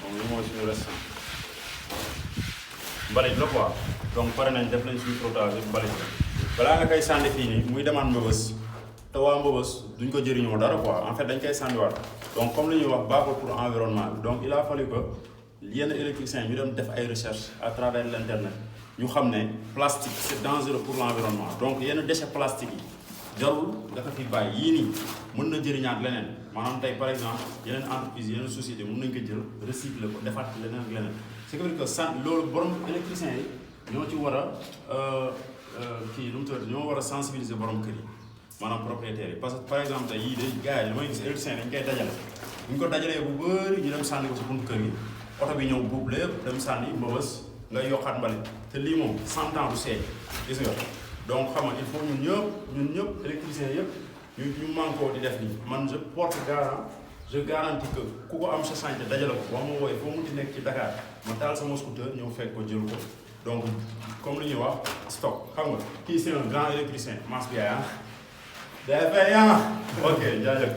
donc li mooy suñu restant mbalit la quoi donc pare nañ def nañ suñu trottoir bi mbalit la balaa nga koy sànni fii nii muy demaat mbëbës te waa mbëbës duñ ko jëriñoo dara quoi en fait dañ koy sànniwaat donc comme li ñuy wax baaxul pour environnement bi donc il a fallu que yenn électriciens ñu dem def ay recherche à travers l' internet ñu xam ne plastique c' est dangereux pour l' environnement donc yenn déchets plastiques yi jarul nga ko fi bàyyi yii nii mën na jëriñaat leneen maanaam tey par exemple yeneen entreprise yeneen société mën nañ ko jël recycler ko defaat leneen ak leneen ce qui veut dire que san loolu borom électriciens yi ñoo ci war a kii lu mu tudd ñoo war a sensibiliser borom kër yi maanaam propriétaires yi parce que par exemple tey yii de gars yi damay gis électriciens dañ koy dajale bu ñu ko dajalee bu bëri ñu dem sànni ko si buntu kër gi oto bi ñëw buub lépp dem sànni mbëbës nga yokkaat mbalit te lii moom 100 ans du seey gis nga donc xam nga il faut ñun ñëpp électriciens yëpp ñu mànkoo di def nii man je garantis que ku ko am sa chantier dajale ko wax ma wooye foo mu di nekk ci Dakar ma taal sama scooter ñëw fekk ko jël ko donc comme li ñuy wax stock xam nga kii c'est un grand électricien Mass Biaye day fay ok jaajëf